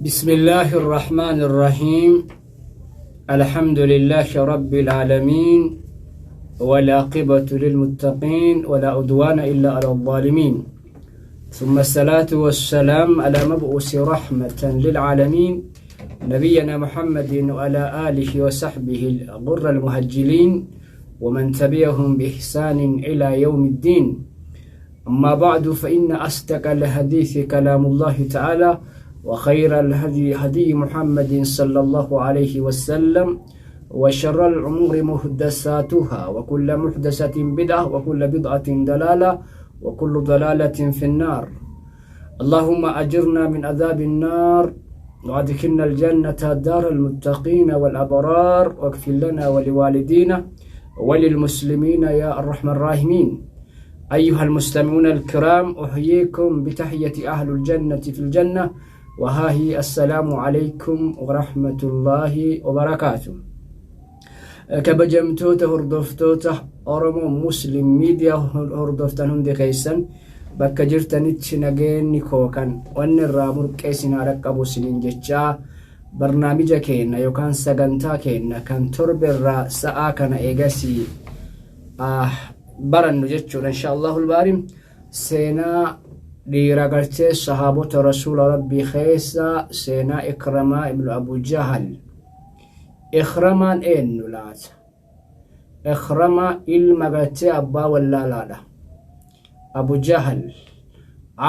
بسم الله الرحمن الرحيم. الحمد لله رب العالمين، والعاقبة للمتقين، ولا عدوان إلا على الظالمين، ثم الصلاة والسلام على مبعوث رحمة للعالمين نبينا محمد وعلى آله وصحبه الغر المهجلين ومن تبعهم بإحسان إلى يوم الدين. أما بعد، فإن أصدق الحديث كلام الله تعالى، وخير الهدي هدي محمد صلى الله عليه وسلم، وشر الأمور محدثاتها، وكل محدثة بدعة، وكل بدعة ضلالة، وكل ضلالة في النار. اللهم أجرنا من عذاب النار، وأدخلنا الجنة دار المتقين والأبرار، واغفر لنا ولوالدينا وللمسلمين يا أرحم الراحمين. أيها المستمعون الكرام، أحييكم بتحية أهل الجنة في الجنة، وها هي السلام عليكم ورحمة الله وبركاته. Kabajamtoota hordoftoota Oromoo Muslim Miidiyaa hordoftan hundi keessan, bakka jirtanitti nageenyi koo kan wanni irraa murqee isin haa dhaqqabu isiniin jechaa, barnaamija keenya yookaan sagantaa keenya kan torbe irraa sa'aa kana eegasii barannu jechuudha, insha Allahul baari, seenaa dhiira gartee sahaabota rasuula rabbii keessa seenaa Ikramaa ibnu Abu Jahal. Ikramaan eenyu laata? Ikramaa ilma gartee abbaa wallaalaadha. Abu Jahal,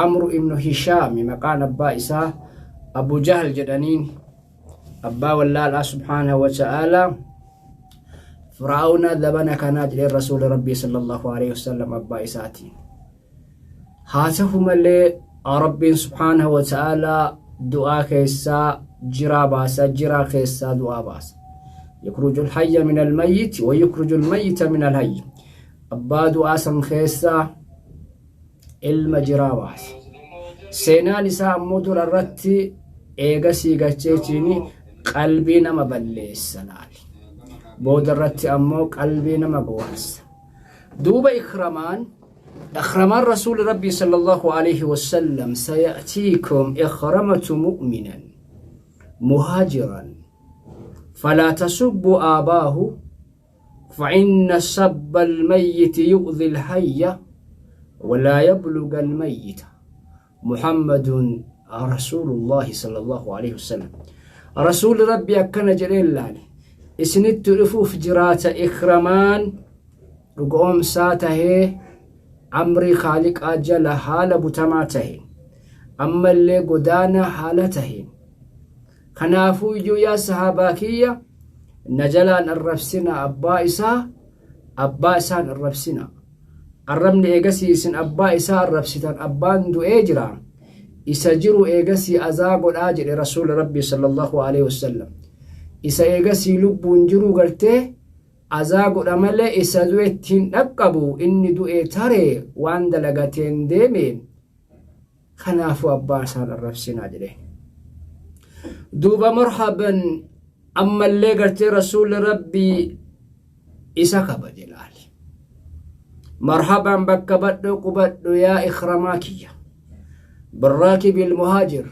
Amru ibnu Hishaami maqaan abbaa isaa, Abu Jahal jedhaniin, abbaa wallaalaa. Subhaanahu wa ta'aalaa, Fir'aawna zabana kanaa jedheen rasuula rabbii sallallahu alaihi wasallam abbaa isaatiin. Haa ta'u malee, rabbiin subhaanahu wa ta'aalaa du'aa keessaa jiraa baasa, jiraa keessaa du'aa baasa. يخرج الحي من الميت ويخرج الميت من الحي. Abbaa du'aa san keessaa ilma jiraa baase. Seenaan isaa ammoo dura irratti eegasii gacheetiin qalbii nama balleessa laali. Booda irratti ammoo qalbii nama goorsa. Duuba Ikramaan rasuuli rabbii sallallahu alaihi wasallam, سيأتيكم إكرمة مؤمنا مهاجرا فلا تسبوا آباه، فإن سب الميت يؤذي الحي ولا يبلغ الميت، محمد رسول الله صلى الله عليه وسلم. رسول ربي akkana jedheen laale: isinitti dhufuuf jiraata Ikramaan dhugoomsaa tahee, amrii Khaaliqaa jala haala butamaa tahe, ammallee godaana haala tahe. Kanaafuu iyyuu yaa sahaabaa kiyya, na jalaan arrabsina abbaa isaa, abbaa isaan arrabsina. Arrabni eegasii isin abbaa isaa arrabsitan, abbaan du'ee jira, isa jiru eegasii azaa godhaa jedhe rasuula rabbii sallallahu alaihi wasallam. Isa eegasii lubbuun jiru gartee azaa godha malee isa du'etti hin dhaqqabu. Inni du'ee taree waan dalagateen deeme. Kanaafuu abbaa isaan arrabsinaa jedhe. Duuba marhaban, ammallee gartee rasuulli rabbii isa kabaje laali. Marhaban, bakka badhoo qubadhu yaa Ikramaa kiyya, بالراكب المهاجر.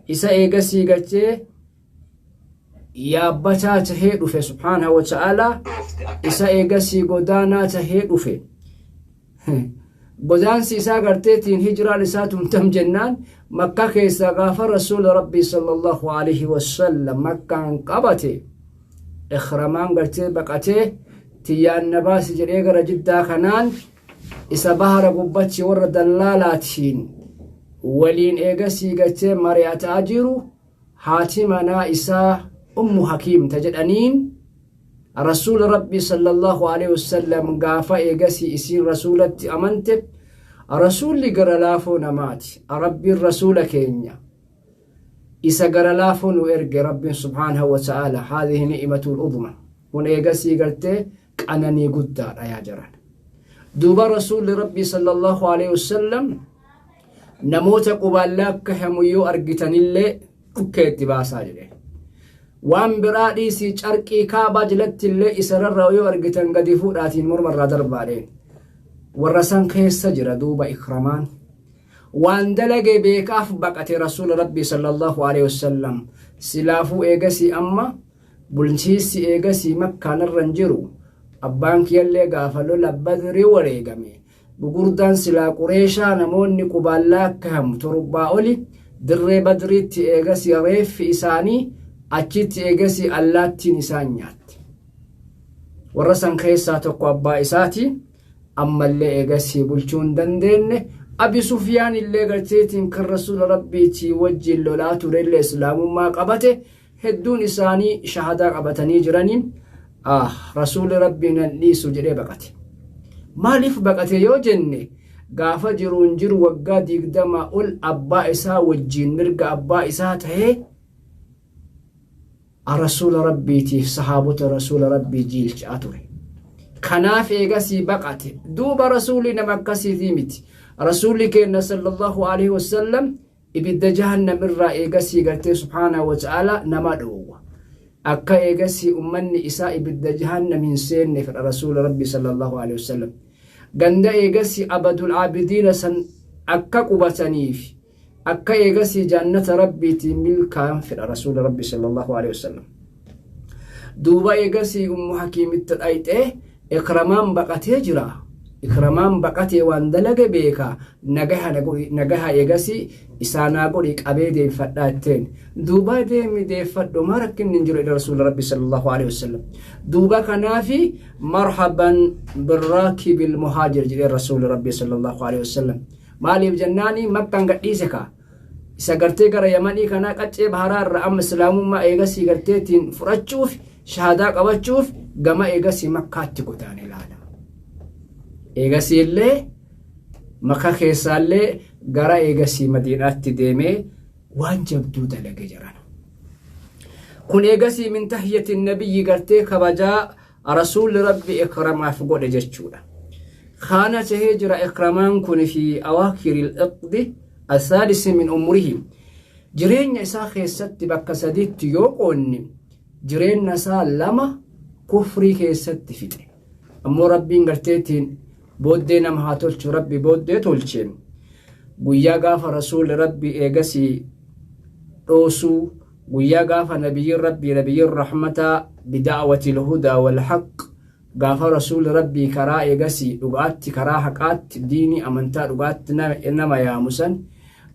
Isa eegasii gartee yaabbataa tahee dhufe, subhaanahu wa ta'aalaa, isa eegasii godaanaa tahee dhufe. Godaansi isaa garteetiin hijiraan isaa tuntam jennaan, Makka keessaa gaafa rasuula rabbii sallallahu alaihi wasallam Makkaan qabate, Ikramaan gartee baqatee tiyyaan na baasi jedhee gara Jiddaa kanaan isa bahara gubbachi warra dallaalaatiin waliin eegasii gartee mari'ataa jiru. Haati manaa isaa Ummu Hakiim ta jedhaniin, rasuula rabbii sallallahu alaihi wasallam gaafa eegasii isiin rasuulatti amante, rasuulli gara laafoo namaati. Rabbiin rasuula keenya isa gara laafoo nu erge, rabbiin subhaanahu wa ta'ala. هذه نعمة العظمى. Kun eegasii gartee qananii guddaadha yaa jiran. Duuba rasuulli rabbii sallallahu alaihi wasallam namoota qubaallaa akka hamu yoo argitanillee dhukkee itti baasaa jedhe. Waan biraa dhiisii, carqii kaabaa jalatti illee isararraa yoo argitan gadi fuudhaatiin mormarraa darbaadhe. Warra san keessa jira duuba Ikramaan. Waan dalage beekaaf baqate Rasuula Rabbii sallallahu alaihi wasallam. Silaafuu eegasii amma bulchiinsi eegasii Makkaan irra hin jiru. Abbaan kiyyallee gaafa lola Badrii wareegame. Gugurdaan silaa Qureeshaa namoonni qubaan laakkahamu torbaa oli dirree Badriitti eegasii reeffi isaanii achitti eegasii allaattiin isaan nyaatte. Warra san keessaa tokko abbaa isaati. Ammallee eegasii bulchuu hin dandeenne. Abi Sufyaan illee garteetiin kan Rasuula Rabbiitii wajjin lolaa turellee Islaamummaa qabate. Hedduun isaanii shahadaa qabatanii jiranii. Rasuulli Rabbii nan dhiisu jedhee baqate. Maaliif baqate yoo jenne, gaafa jiruun jiru waggaa 20 ol abbaa isaa wajjin mirga abbaa isaa tahee Rasuula Rabbiitiif sahaabota Rasuula Rabbii jiilchaa ture. Kanaaf eegasii baqate. Duuba Rasuulli nama akkasiitii miti. Rasuulli keenya sallallahu alaihi wasallam ibidda jahannam irraa eegasii gartee subhaanahu wa ta'ala nama dhoowwa. Akka eegasii ummanni isaa ibidda jahannam hin seenne fedha Rasuula Rabbii sallallahu alaihi wasallam. Ganda eegasii Abadul Aabidiina san akka qubataniif akka eegasii jannata Rabbiitiin milkaa'an fedha Rasuula Rabbii sallallahu alaihi wasallam. Duuba eegasii Ummu Hakiimitti dhayxee Ikramaan baqatee jira. Ikramaan baqatee waan dalage beeka. Nagaha na godhi, nagaha eegasii isaa naa godhi qabee deeffadhaa jetteen. Duuba deemi deeffadhu maa rakkinni hin jiru jedhe Rasuula Rabbi sallallahu alaihi wasallam. Duuba kanaafi marhaban birraakibil muhaajir jedhee Rasuula Rabbi sallallahu alaihi wasallam. Maaliif jennaani Makkaan gadhiise kaa. Isa gartee gara Yamanii kanaa qaccee baharaa irraa amma Islaamummaa eegasii garteetiin fudhachuuf shahadaa qabachuuf gama eegasii Makkaatti godaane ilaala. Eegasii illee Makka keessaallee gara eegasii Madiinaatti deemee waan jabduu dalage jiran. Kun eegasii min tahiyyati nabiyyi gartee kabajaa Rasuulli Rabbi Ikramaaf godhe jechuudha. Kaana tahee jira Ikramaan kun fi awaakiril iqdi asaalisi min umrihi. Jireenya isaa keessatti bakka sadiitti yoo qoonne jireenya isaa lama kufrii keessatti fixe. Ammoo Rabbiin garteetiin booddee nama haa tolchu, Rabbi booddee tolche. Guyyaa gaafa Rasuulli Rabbi eegasii dhoosuu, guyyaa gaafa nabiyyiin Rabbii, nabiyyiin rahmataa, bida'watil hudaa wal haqq, gaafa Rasuulli Rabbii karaa eegasii dhugaatti, karaa haqaatti, diinii amantaa dhugaatti nama yaamu san,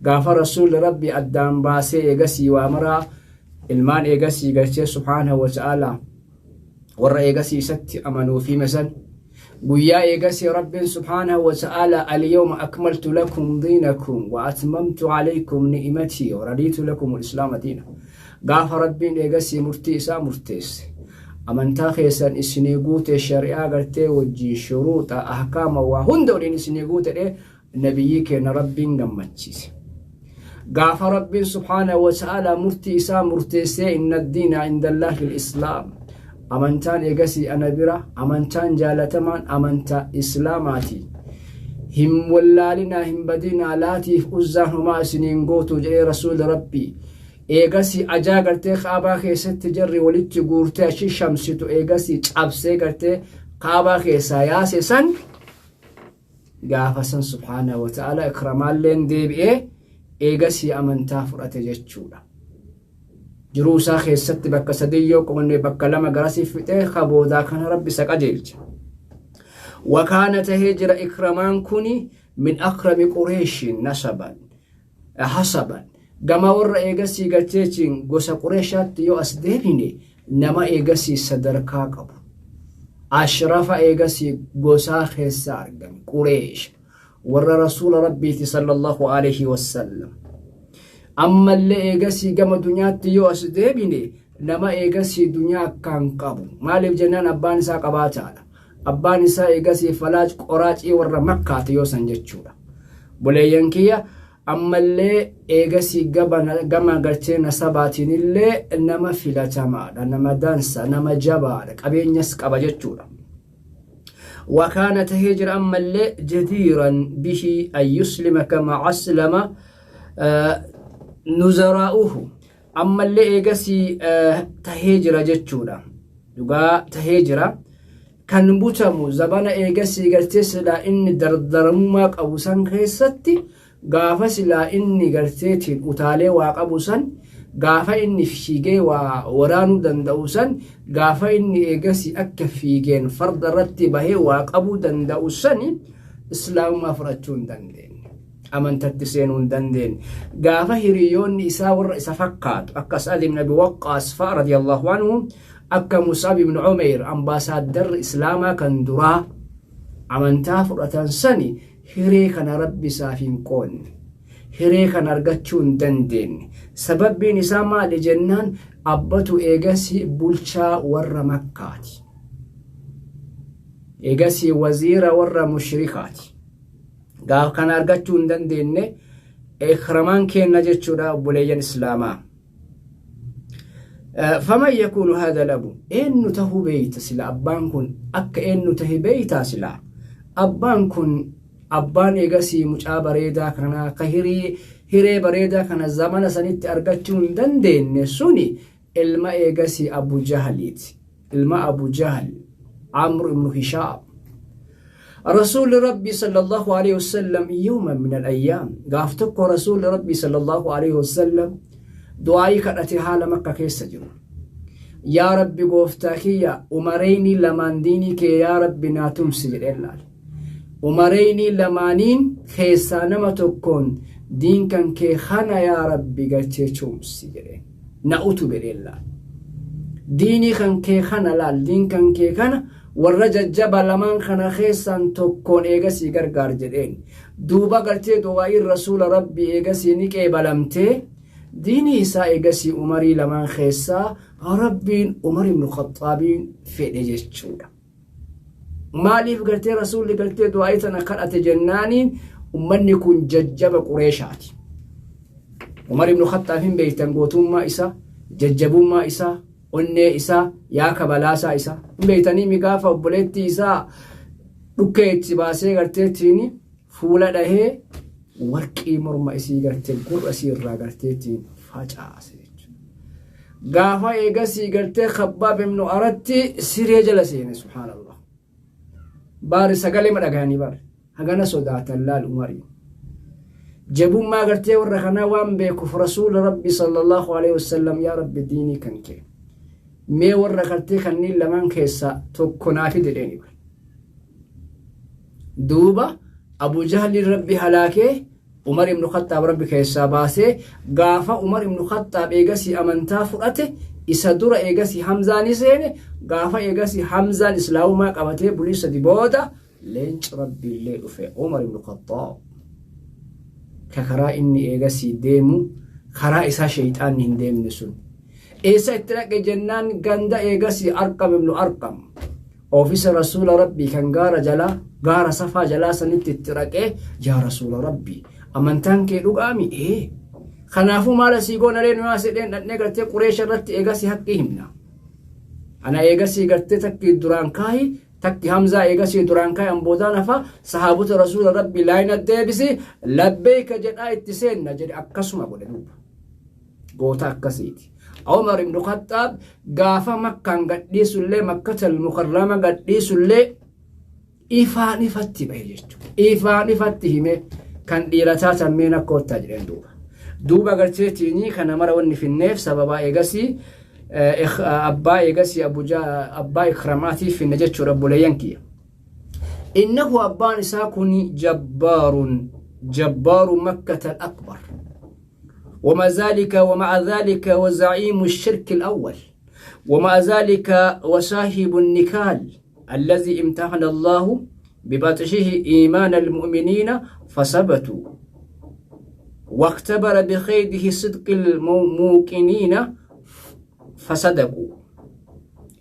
gaafa Rasuulli Rabbii addaan baasee eegasii waa maraa ilmaan eegasii galchee subhaanahu wa ta'aalaa warra eegasii isatti amanuuf hime san, guyyaa eegasii Rabbiin subhaanahu wa ta'aalaa alyawma akmaltu lakum diinakum wa atmamtu alaykum ni'matii wa radiitu lakum al-islaama diina, gaafa Rabbiin eegasii murtii isaa murteesse, amantaa keessan isinii guute, shari'aa gartee wajjin shuruuxa ahkaama waa hunda waliin isinii guute dhee nabiyyii keenya Rabbiin gammachiise. Gaafa Rabbiin subhaanahu wa ta'aalaa murtii isaa murteessee inna diina indallaahi al-islaam, amantaan eegasii ana bira amantaan jaalatamaan amantaa Islaamaati. Hin wallaalinaa, hin badinaa, Laatiif Uzzaan homaa isiniin gootu jedhee Rasuulli Rabbii. Eegasii ajaa gartee Kaabaa keessatti jarri walitti guurtee achi shamsitu eegasii cabsee gartee Kaabaa keessaa yaase san, gaafa san subhaanahu wa ta'ala Ikramaalleen deebi'ee eegasii amantaa fudhate jechuudha. Jiruu isaa keessatti bakka sadii yoo qoonne bakka lama garasii fixee ka boodaa kana Rabbi isa qajeelche. Wakaana tahee jira Ikramaan kuni min akrami Qureeshin nasaban hasaban, gama warra eegasii galcheetiin gosa Qureeshaatti yoo as deebine nama eegasii sadarkaa qabu. Ashrafa eegasii gosaa keessa argame Qureesh warra Rasuula Rabbiiti sallallahu alaihi wassallam. Ammallee eegasii gama dunyaatti yoo as deebine nama eegasii dunyaa akkaan qabu. Maaliif jennaan abbaan isaa qabaataadha. Abbaan isaa eegasii falaaj qoraacii warra Makkaati yoo san jechuudha. Buleeyyan kiyya, ammallee eegasii gama gartee nasabaatiin nama filatamaadha, nama dansa, nama jabaadha, qabeenyas qaba jechuudha. Wakaana tahee jira ammallee jadiiran bihi an yuslima kama aslama nuzaraa'uhu, ammallee eegasii tahee jira jechuudha. Dhugaa tahee jira. Kan butamu zabana eegasii gartee silaa inni dardaramummaa qabu san keessatti Gaafa silaa inni garteetiin utaalee waa qabu san, gaafa inni fiigee waa waraanuu danda'u san, gaafa inni eegasii akka fiigeen farda irratti bahee waa qabuu danda'u sani islaamummaa fudhachuu hin dandeenye. Amantatti seenuu hin dandeenye. Gaafa hiriyoonni isaa warra isa fakkaatu akka Sa'ad ibn Abi Waqqaas fa'a radiyallahu anhu, akka Mus'ab ibn Umayr ambaasaaddarri islaamaa kan duraa amantaa fudhatan sani, hiree kana Rabbi isaaf hin qoodne. Hiree kana argachuu hin dandeenye. Sababbiin isaa maali jennaan, abbatu eegasii bulchaa warra Makkaati. Eegasii waziira warra mushrikaati. Gaaf kana argachuu hin dandeenye ikramaan keenna jechuudha, obboleeyyan islaamaa. Faman yakuunu haadha labu, eenyu tahuu beeyta sila? Abbaan kun akka eenyu tahe beeytaa sila? Abbaan kun, abbaan eegasii mucaa bareedaa kanaa ka hiree bareedaa kana zamana sanitti argachuu hin dandeenye suni, ilma eegasii Abu Jahaliiti. Ilma Abu Jahal, Amr ibnu Hishaam. Rasuulli Rabbii sallallahu alaihi wasallam yawma min al-ayyaam, gaaf tokko Rasuulli Rabbii sallallahu alaihi wasallam du'aayii kadhate haala Makka keessa jiru. Yaa Rabbi gooftaa kiyya, umareynii lamaan diinii kee yaa Rabbi naa tumsi jedheen laale. Umareynii lamaaniin keessaa nama tokkoon diin kan kee kana yaa Rabbi galchee tumsi jedheen. Na utu jedheen laale. Diinii kan kee kana laal, diin kan kee kana warra jajjaba lamaan kana keessaan tokkoon eegasii gargaar jedheen. Duuba galtee du'aa'iin Rasuula Rabbii eegasii ni qeebalamtee, diinii isaa eegasii umarii lamaan keessaa Rabbiin Umar ibnu Khaxaabiin fedhe jechuudha. Maaliif gartee Rasuulli gartee du'aa'ii tana kadhate jennaaniin, ummanni kun jajjaba Qureeshaati. Umar ibnu Khaxaab hin beektan, gootummaa isaa, jajjabummaa isaa, onnee isaa, yaa kabalaasaa isaa. Hin beektanii mi? Gaafa obboleettii isaa dhukkee itti baasee garteettiin fuula dhahee warqii morma isii gartee gurra isii irraa garteettiin facaase jechuudha. Gaafa eegasii gartee Khabbaab ibnu Aratti siree jala seene, subhaanallah. Baari sagalee ma dhagahanii baari. Hagana sodaatan laal Umarii. Jabummaa gartee warra kanaa waan beekuuf Rasuula Rabbi sallallahu alaihi wasallam, yaa Rabbi, diinii kan kee mee warra gartee kanneen lamaan keessaa tokko naa fide jedheeni bara. Duuba Abu Jahliin Rabbi halaakee, Umar ibnu Khattaab Rabbi keessaa baasee, gaafa Umar ibnu Khattaab eegasii amantaa fudhate, isa dura eegasii Hamzaan seene. Gaafa eegasii Hamzaan islaamummaa qabatee bulii 3 booda leenci Rabbiillee dhufe, Umar ibnu Khattaab. Ka karaa inni eegasii deemu karaa isaa sheeyxaanni hin deemne sun. Eessa itti dhaqe jennaan, ganda eegasii Arqam ibnu Arqam. Oofisa Rasuula Rabbii kan gaara jalaa, gaara Safaa jalaa sanitti itti dhaqee, yaa Rasuula Rabbii, amantaan kee dhugaami? Ee. Kanaafuu maal asii goona ree? Nuyaa sedheen dhaqnee gartee Qureesha irratti eegasii haqqii himna. Ana eegasii gartee takki duraan kaahi, takki Hamzaa eegasii duraan kaahi, an boodaan hafa, sahaabota Rasuula Rabbii laayina deebisi, labbeeyka jedhaa itti seenna jedhe. Akkasuma godhe duuba. Goota akkasiiti. Umar ibn Khattaab gaafa Makkaan gadhiisullee, Makkatal Mukarrama gadhiisullee, ifaan ifatti bahe jechuudha. Ifaan ifatti hime, kan dhiirataa tammeen akka ottaa jedheen duuba. Duuba garteetiini kana mara wanni finneef sababaa eegasii abbaa eegasii abbaa Ikramaatiif finne jechuudha, obboleeyyan kiyya. Innahu abbaan isaa kun jabbaarun jabbaaru Makkatal akbar. وما ذلك ومع ذلك وزعيم الشرك الأول، ومع ذلك وصاحب النكال الذي امتحن الله ببطشه إيمان المؤمنين فثبتوا، واختبر بخيده صدق الموقنين فصدقوا.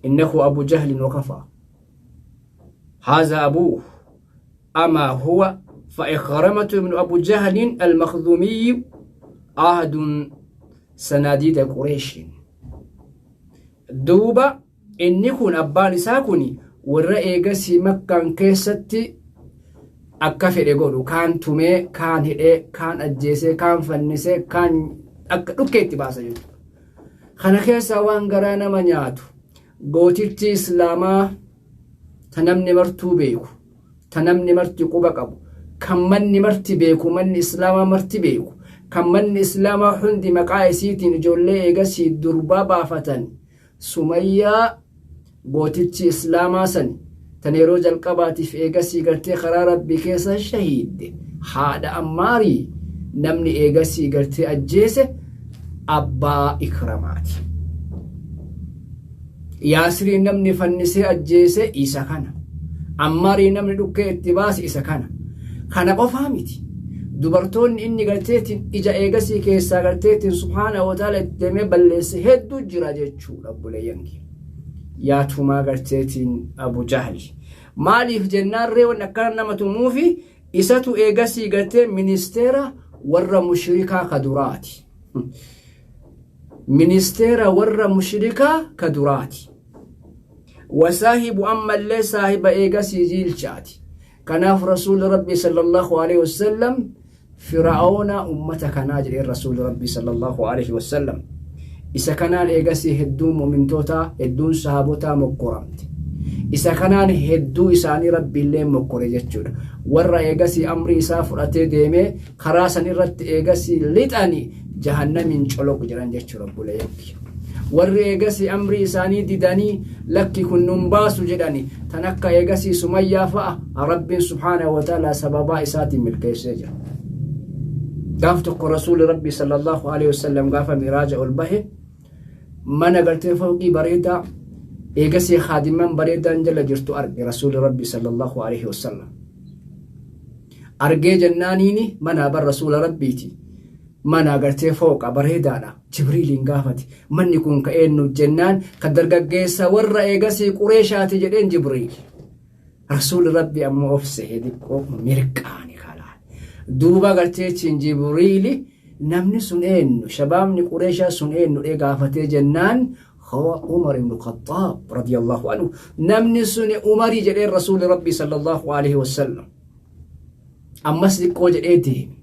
إنه أبو جهل وكفى. هذا أبوه. أما هو فإخرمة بن أبو جهل المخزومي أحد صناديد قريش. Duuba inni kun, abbaan isaa kun, warra eegasii Makkaan keessatti akka fedhe godhu, kaan tumee, kaan hidhee, kaan ajjeesee, kaan fannisee, kaan akka dhukkee itti baasa jechuudha. Kana keessaa waan garaa nama nyaatu, gootichi islaamaa ta namni martuu beeku, ta namni marti quba qabu, Kan manni marti beeku, manni islaamaa marti beeku, kan manni islaamaa hundi maqaa isiitiin ijoollee eegasii durbaa baafatan, Sumayyaa gootichi islaamaa san, tan yeroo jalqabaatiif eegasii gartee karaa Rabbii keessa shahiidde, haadha Ammaarii, namni eegasii gartee ajjeese abbaa Ikramaati. Yaasirii namni fannisee ajjeese isa kana. Ammaarii namni dhukkee itti baase isa kana. Kana qofaa miti. Dubartoonni inni garteetiin ija eegasii keessaa garteetiin subhaana wa ta'ala itti deemee balleesse hedduu jira jechuudha, obboleeyyan kiyya. Yaa tumaa garteetiin Abu Jahli. Maaliif jennaan ree wanni akkana nama tumuufi isatu eegasii gartee ministeera warra mushrikaa ka duraati. Ministeera warra mushrikaa ka duraati. Wasaahibu ammallee saahiba eegasii jiilchaati. Kanaaf Rasuulli Rabbii sallallahu alaihi wasallam Fir'aawna ummata kanaa jedheen Rasuulli Rabbii sallallahu alaihi wasallam. Isa kanaan eegasii hedduun mu'mintootaa, hedduun sahaabotaa mokkoramte. Isa kanaan hedduu isaanii Rabbiillee mokkore jechuudha. Warra eegasii amrii isaa fudhatee deemee karaa san irratti eegasii lixani jahannamiin coloq jedhan jechuudha, obboleeyyan kiyya. Warri eegasii amrii isaanii didanii lakki kun nun baasu jedhani, tan akka eegasii Sumayyaa fa'a, Rabbiin subhaanahu wa ta'ala sababaa isaatiin milkeessee jira. Gaaf tokko Rasuulli Rabbii sallallahu alaihi wasallam gaafa miraaja ol bahe mana gartee fooqii bareedaa eegasii haadimman bareedaan jala jirtu arge Rasuulli Rabbii sallallahu alaihi wasallam. Argee jennaaniini mana bar Rasuula Rabbiiti. Mana gartee fooqa bareedaadha. Jibriiliin gaafate. Manni kun ka eenyu jennaan, ka dargaggeessa warra eegasii Qureeshaati jedheen Jibriil. Rasuulli Rabbi ammoo of sehe, xiqqoo mirqaani kalaan. Duuba garteechiin Jibriili namni sun eenyu, shabaabni Qureeshaa sun eenyu dhee gaafatee jennaan, huwa Umar ibn Khattaab radiyallahu anhu. Namni sun Umarii jedheen Rasuulli Rabbi sallallahu alaihi wasallam. Ammas xiqqoo jedhee deeme.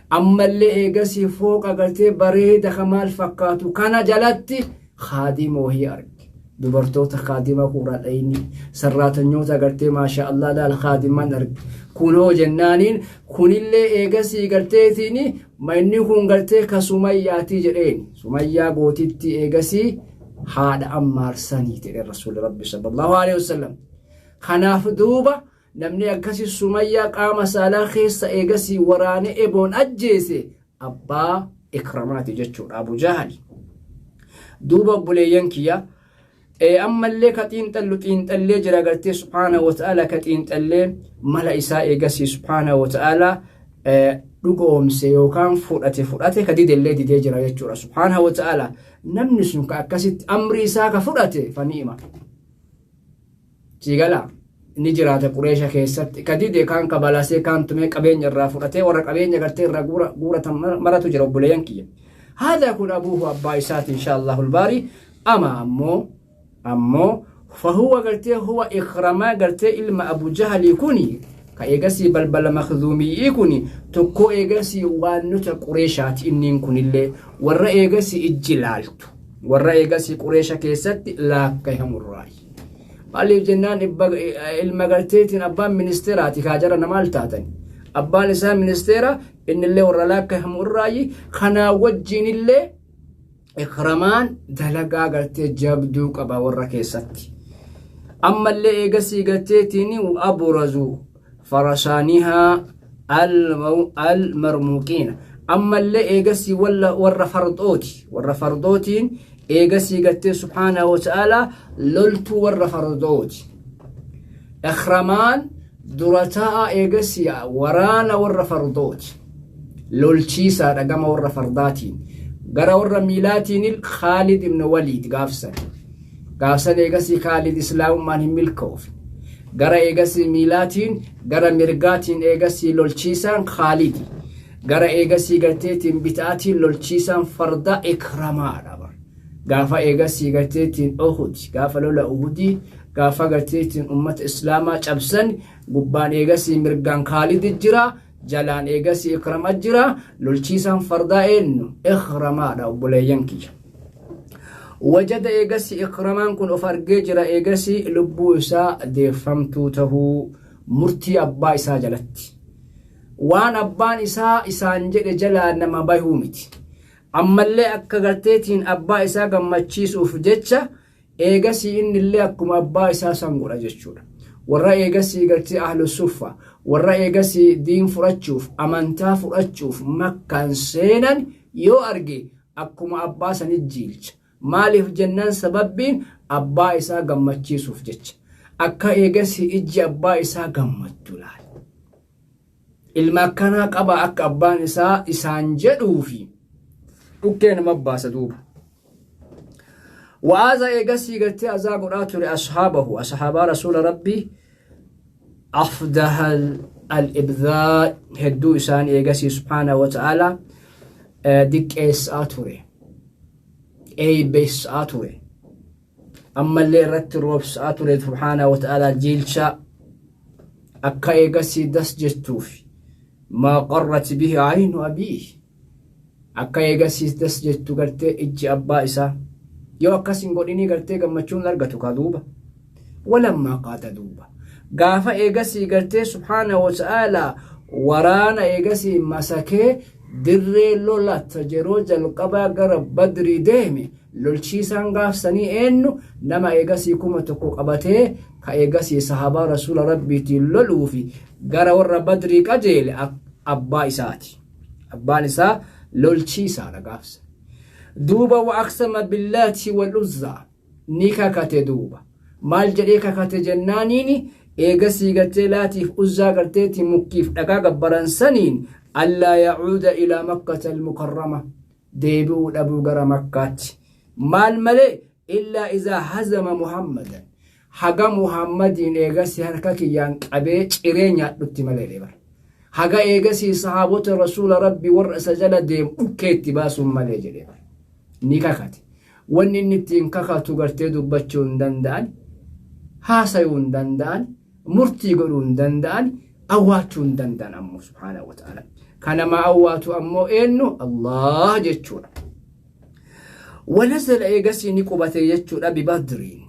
Ammallee eegasii fooqa gartee bareeda ka maal fakkaatu kana jalatti kaadimoo hii arge. Dubartoota kaadima kuura dhayni sarraatanyoota gartee maasha Allah laal kaadiman arge. Kunoo jennaaniin kunillee eegasii garteetiin manni kun gartee ka Sumayyaatii jedheen. Sumayyaa gootitti eegasii haadha Ammaarsanii jedheen Rasuulli Rabbi sallallahu alaihi wasallam. Kanaaf duuba namni akkasii Sumayyaa qaama saalaa keessa eegasii waraanee eboon ajjeese abbaa Ikramaati jechuudha, Abu Jahali. Duuba obboleeyyan kiyya, ammallee ka xiinxallu xiinxallee jira gartee subhaanahu wa ta'ala, ka xiinxallee mala isaa eegasii subhaanahu wa ta'ala dhugoomse yookaan fudhate fudhate, ka didellee didee jira jechuudha subhaanahu wa ta'ala. Namni sun ka akkasitti amri isaa ka fudhate fani'ima. Siigala ni jiraata Qureesha keessatti. Ka dide kaan kabalasee, kaan tumee qabeenya irraa fudhatee, warra qabeenya gartee irraa guuratan maratu jira, obboleeyyan kiyya. Haadha kun abuuhu abbaa isaati insha Allahul baari. Ama ammoo fahuwa gartee huwa Ikramaa gartee ilma Abu Jahalii kuni, ka eegasii balbala Makzuumiyyii kuni tokko eegasii waan nuta Qureeshaati. Inniin kunillee warra eegasii ijji laaltu, warra eegasii Qureesha keessatti laakkahamurraayi. Maaliif jennaan ilma garteetiin abbaan ministeeraati kaajara namaal taatan. Abbaan isaa ministeera, innillee warra laakkahamurraayi. Kanaa wajjiinillee Ikramaan dalagaa gartee jabduu qaba warra keessatti. Ammallee eegasii garteetiin abrazu farasaanihaa almarmuuqiina. Ammallee eegasii warra fardooti. Warra fardootiin eegasii gartee subhaanahu wa ta'ala loltuu warra fardooti. Ikramaan dura ta'a eegasii waraana warra fardooti. Lolchiisaadha gama warra fardaatiin. Gara warra miilaatiin Khaalid ibn Waliid gaafsan. Gaafsan eegasii Khaalid islaamummaan hin milkoofne. Gara eegasii miilaatiin, gara mirgaatiin eegasii lolchiisaan Khaalidi. Gara eegasii garteetiin bitaatiin lolchiisaan farda Ikramaadha. Gaafa eegasii garteetiin Uhud, gaafa lola Uhudii, gaafa garteetiin ummata islaamaa cabsan, gubbaan eegasii mirgaan Khaalidi jira. Jalaan eegasii Ikrama jira. Lolchiisaan fardaa eenyu? Ikramaadha, obboleeyyan kiyya. Wajada eegasii Ikramaan kun of argee jira eegasii lubbuu isaa deeffamtuu tahuu murtii abbaa isaa jalatti. Waan abbaan isaa isaan jedhe jalaa nama bahuu miti. Ammallee akka garteetiin abbaa isaa gammachiisuuf jecha eegasii innillee akkuma abbaa isaa san godha jechuudha. Warra eegasii gartee ahlu suffa, warra eegasii diin fudhachuuf, amantaa fudhachuuf Makkaan seenan yoo arge akkuma abbaa sanit jiilcha. Maaliif jennaan sababbiin abbaa isaa gammachiisuuf jecha. Akka eegasii ijji abbaa isaa gammaddu laal. Ilma akkanaa qaba akka abbaan isaa isaan jedhuufi dhukkee nama baasa duuba. Wa'aaza eegasii gartee azaa godhaa ture ashaabahu, ashaabaa rasuula rabbii, afdaha al-ibdaa hedduu isaan eegasii subhaanahu wa ta'ala diqqeessaa ture, eeybeessaa ture, ammallee irratti roobsaa ture subhaanahu wa ta'ala jiilchaa akka eegasii das jettuuf, maa qarrat bihi aynu abiihi, akka eegasii das jettu gartee ijji abbaa isaa. Yoo akkas hin godhinii gartee gammachuun argatu kaa duuba. Walammaa qaada duuba gaafa eegasii gartee subhaanahu wa ta'ala waraana eegasii masakee dirree lolata yeroo jalqabaa gara Badrii deeme, lolchiisaan gaafsanii eenyu? Nama eegasii 1000 qabatee ka eegasii sahabaa rasuula rabbiitiin loluufi gara warra Badrii qajeele abbaa isaati. Abbaan isaa lolchiisaadha gaafsa duuba. Wa aqsama billaati wal uzzaa, ni kakate duuba. Maal jedhee kakate jennaaniini eegasii gartee Laatiif Uzzaa garteetti mukkiif dhagaa gabbaran saniin, allaa yacuuda ilaa Makkata almukarrama, deebi'uu dhabuu gara Makkaatti, maal malee, illaa izaa hazama Muhammadan, haga Muhammadiin eegasii harka kiyyaan qabee ciree nyaadhutti malee bara, haga eegasii sahaabota rasuula rabbii warra isa jala deemu dhukkeetti baasuun malee jedhee bara ni kakate. Wanni inni ittiin kakatu gartee dubbachuu hin danda'an, haasayuu hin danda'an, murtii godhuu hin danda'an, awwaachuu hin danda'an. Ammoo subhaanahu wa ta'ala kanama awwaatu ammoo eenyu? Allah jechuudha. Wanazala eegasii ni qubate jechuudha bibadriin.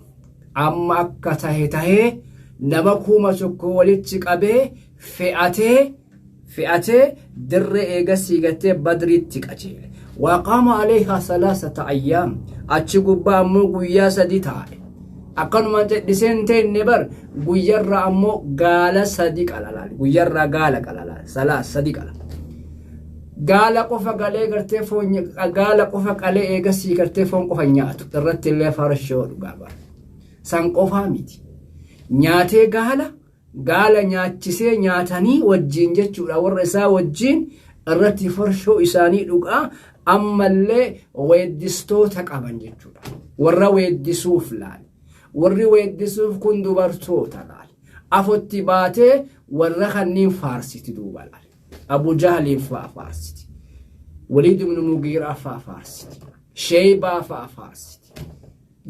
Amma akka tahe tahee nama 1000 walitti qabee fe'atee fe'atee dirree eegasii gartee Badriitti qajeele. Waaqaama aleehaa salaasata ayyaam, achi gubbaa ammoo guyyaa 3 taa'e. Akkanuma jedhiseen teenne bar, guyyarra ammoo gaala 3 qala laal, guyyarraa gaala qala laal, salaas 3 qala. Gaala qofa galee gartee foon, gaala qofa qalee eegasii gartee foon qofa nyaatu, irratti illee farshoo dhugaa bara. San qofaa miti, nyaatee gaala gaala nyaachisee nyaatanii wajjiin jechuudha, warra isaa wajjiin irratti farshoo isaanii dhugaa, ammallee weeddistoota qaban jechuudha. Warra weeddisuuf laal, warri weeddisuuf kun dubartoota laal, afotti baatee warra kanniin faarsiti duuba laal. Abu Jahliin fa'a faarsiti, Waliid ibn Mugiiraa fa'a faarsiti, Sheeybaa fa'a faarsiti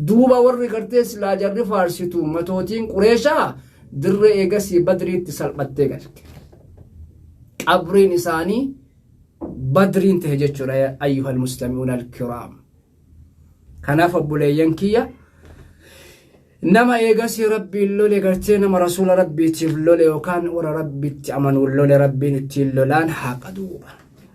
duuba. Warri gartee silaa jarri faarsitu matootiin Qureeshaa dirree eegasii Badriitti salphattee galte. Qabriin isaanii Badriin tahe jechuudha, ayyuhal mustami'uun alkiraam. Kanaaf obboleeyyan kiyya, nama eegasii rabbiin lole gartee nama rasuula rabbiitiif lole yookaan warra rabbitti amanuun lole, rabbiin ittiin lolaan haqa duuba.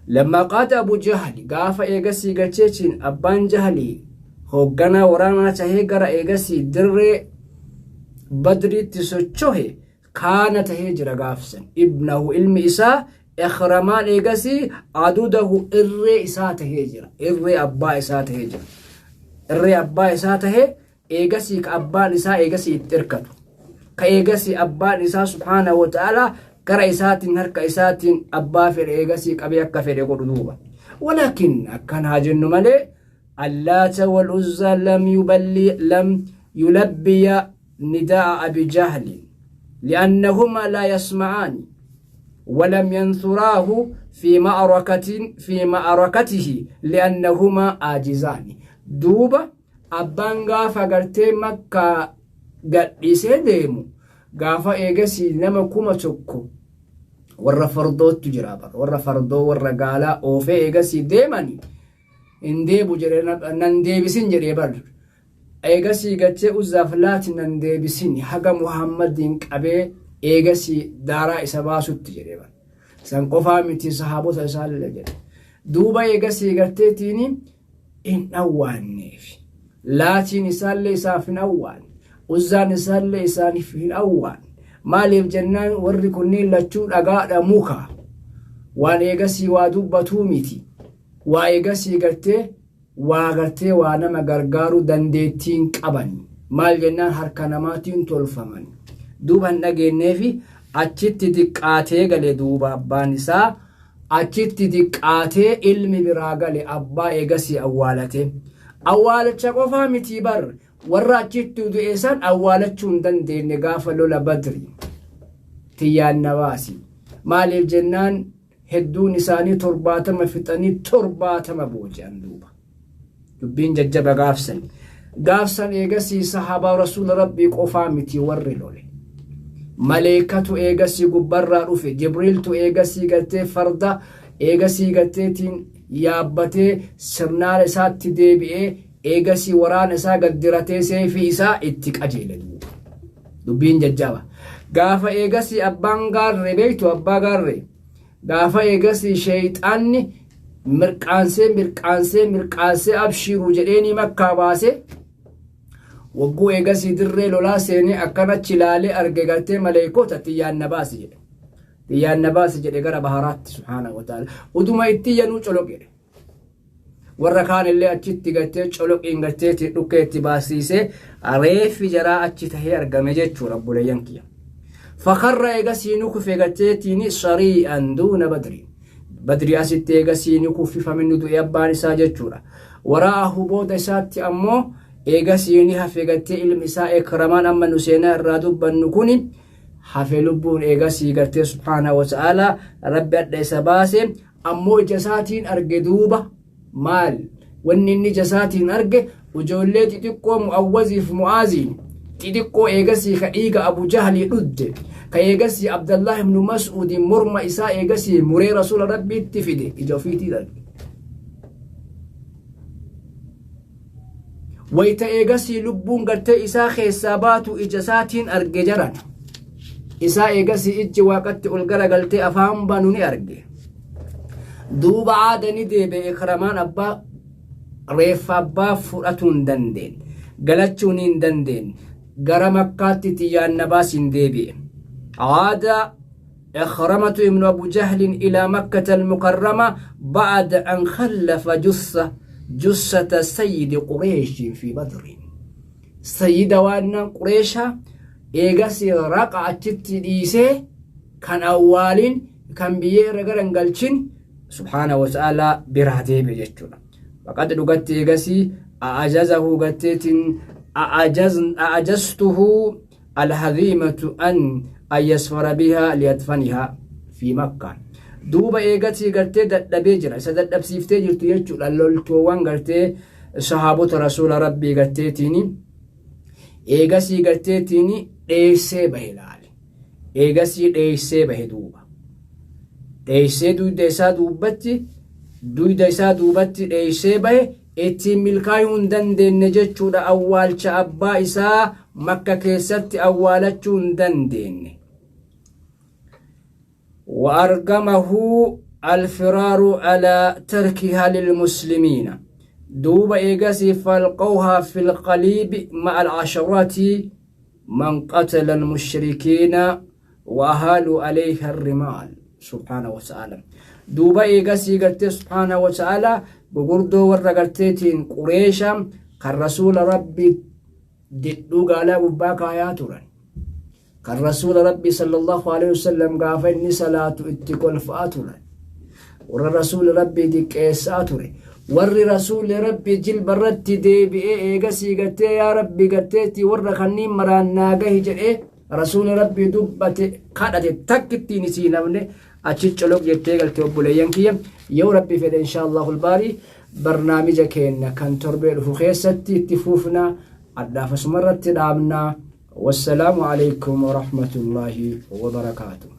Lammaa qaata Abu Jahali, gaafa eegasii galcheetiin abbaan Jahalii hoogganaa waraanaa tahee gara eegasii dirree Badriitti sochohe, kaana tahee jira gaafsan ibnahu, ilmi isaa Ikramaan eegasii adudahu, irree isaa tahee jira, irree abbaa isaa tahee jira, irree abbaa isaa tahee eegasii ka abbaan isaa eegasii itti hirkatu, ka eegasii abbaan isaa subhaanahu wa ta'ala gara isaatiin harka isaatiin abbaa fedhe eegasii qabee akka fedhe godhu duuba. Walaakin akkan haa jennu malee, Allaata wal Uzzaa lam yuballi lam yulabbiya nidaa Abi Jahli li'annahumaa laa yasma'aani ولم ينصراه في معركة في معركته لأنهما عاجزان. دوبا abbaan gaafa gartee Makkaa gadhiisee deemu, gaafa eegasii nama 1000 warra fardoottu jira bara, warra fardoo warra gaalaa oofee eegasii deemani, hin deebu jedhe, nan deebisin jedhee bar. Eegasii gachee Uzzaaf Laati nan deebisin haga Muhammadiin qabee eegasii daaraa isa baasutti jedhee bar. San qofaa miti, sahaabota isaallee jedhe. Duuba eegasii garteetiin hin awwaanneef. Laatiin isaallee isaaf hin awwaanne. Uzzaan isaallee isaaniif hin awwaanne. Maaliif jennaan, warri kunniin lachuu dhagaadha, muka. Waan eegasii waa dubbatuu miti. Waa eegasii gartee waa gartee waa nama gargaaruu dandeettiin qaban. Maal jennaan, harka namaatiin tolfaman. Duuba hin dhageenyeefi achitti diqqaatee gale. Duuba abbaan isaa achitti diqqaatee ilmi biraa gale, abbaa eegasii awwaalate. Awwaalacha qofaa miti bar, warra achitti du'e san awwaalachuu hin dandeenye. Gaafa lola Badri tiyyaan na baasi. Maaliif jennaan, hedduun isaanii 70 fixanii 70 booji'an. Duuba dubbiin jajjaba gaafsan. Gaafsan eegasii sahaabaa Rasuula Rabbii qofaa miti warri lole. Maleekatu eegasii gubbarraa dhufe, Jibriiltu eegasii gartee farda eegasii garteetiin yaabbatee sirnaala isaatti deebi'ee, eegasii waraana isaa gaddiratee seefii isaa itti qajeele. Duuba dubbiin jajjaba. Gaafa eegasii abbaan gaarree beektu, abbaa gaarree gaafa eegasii sheeyxaanni mirqaansee mirqaansee mirqaansee abshiiru jedheenii Makkaa baase. Wagguu eegasii dirree lolaa seenee akkanachi ilaalee arge gartee maleekota, "Xiyyaan na baasi," jedhe. "Xiyyaan na baasi," jedhe gara baharaatti. Subhaana wa ta'ala, uduma itti yanuu coloq jedhe. Warra kaan illee achitti gartee coloqiin garteetti dhukkeetti baasiisee reeffi jaraa achi tahee argame jechuudha, obboleeyyan kiyya. Fakarra eegasii nu kufe garteetiin sarii'an duuna Badri. Badri asitti eegasii ni kuffifame, nu du'e abbaan isaa jechuudha. Waraa'ahu booda isaatti ammoo eegasii ni hafe gartee ilmi isaa Ikramaan amma nu seenaa irraa dubbannu kuni hafe lubbuun. Eegasii gartee subhaana wa ta'ala Rabbi adda isa baase, ammoo ija isaatiin arge. Duuba maal wanni inni ija isaatiin arge? Ijoollee xixiqqoo Mu'awwaziif Mu'aaziin xixiqqoo eegasii ka dhiiga Abu Jahlii dhudde, ka eegasii Abdallah ibnu Mas'uudin morma isaa eegasii muree Rasuula Rabbiitti fide ija ofiitiin arge. Wayta eegasii lubbuun gartee isaa keessaa baatu ija isaatiin arge jaran. Isaa eegasii ijji Waaqatti ol garagaltee afaan banu ni arge. Duuba aada ni deebi'e Ikramaan, abbaa reeffa abbaa fudhatuu hin dandeenye. Galachuun hin dandeenye. Gara Makkaatti xiyyaan na baasiin deebi'e. عاد إخرمة ابن أبو جهل إلى مكة المكرمة بعد أن خلف جثة سيد قريش في بدر. سيد وأن قريش eegas raqa achitti dhiisee kan awwaalin kan biyyee irra garangalchin subhaana wa ta'ala biraa deebi'e jechuudha. Faqad dhugatti eegasii أعجزه garteetiin أعجزته الهزيمة أن يسفر بها ليدفنها في مكة. Duuba eegatii gartee dadhabee jira, isa dadhabsiiftee jirtu jechuudha loltoowwan gartee sahaabota Rasuula Rabbii garteetiin. Eegasii garteetiin dheessee bahe laale. Eegasii dheessee bahe. Duuba dheessee duyda isaa duubatti dheessee bahe. Ittiin milkaa'uu hin dandeenye jechuudha. Awwaalcha abbaa isaa Makka keessatti awwaalachuu hin dandeenye. وأرغمه الفرار على تركها للمسلمين. دوب إيغاسي فالقوها في القليب مع العشرات من قتل المشركين وأهالوا عليها الرمال. سبحانه وتعالى، دوب إيغاسي قلت سبحانه وتعالى بقردو ورقلتين قريشا كان رسول ربي ددو قالا وباكا يا ترى، kan Rasuula Rabbii sallallahu alaihi wasallam gaafa inni salaatu itti kolfaa turan, warra Rasuula Rabbii diqqeessaa ture, warri Rasuulli Rabbii jilba irratti deebi'ee eegasii gartee "Yaa Rabbi, garteetti warra kanniin maraan naa gahi" jedhee Rasuulli Rabbii dubbate kadhate takkittiin isii namne achi coloq jettee galte. Obboleeyyan kiyya, yoo Rabbi fedhe, insha Allahu albaarii, barnaamija keenya kan torbee dhufu keessatti itti fuufna. Addaaf asumarratti dhaabnaa. والسلام عليكم ورحمة الله وبركاته.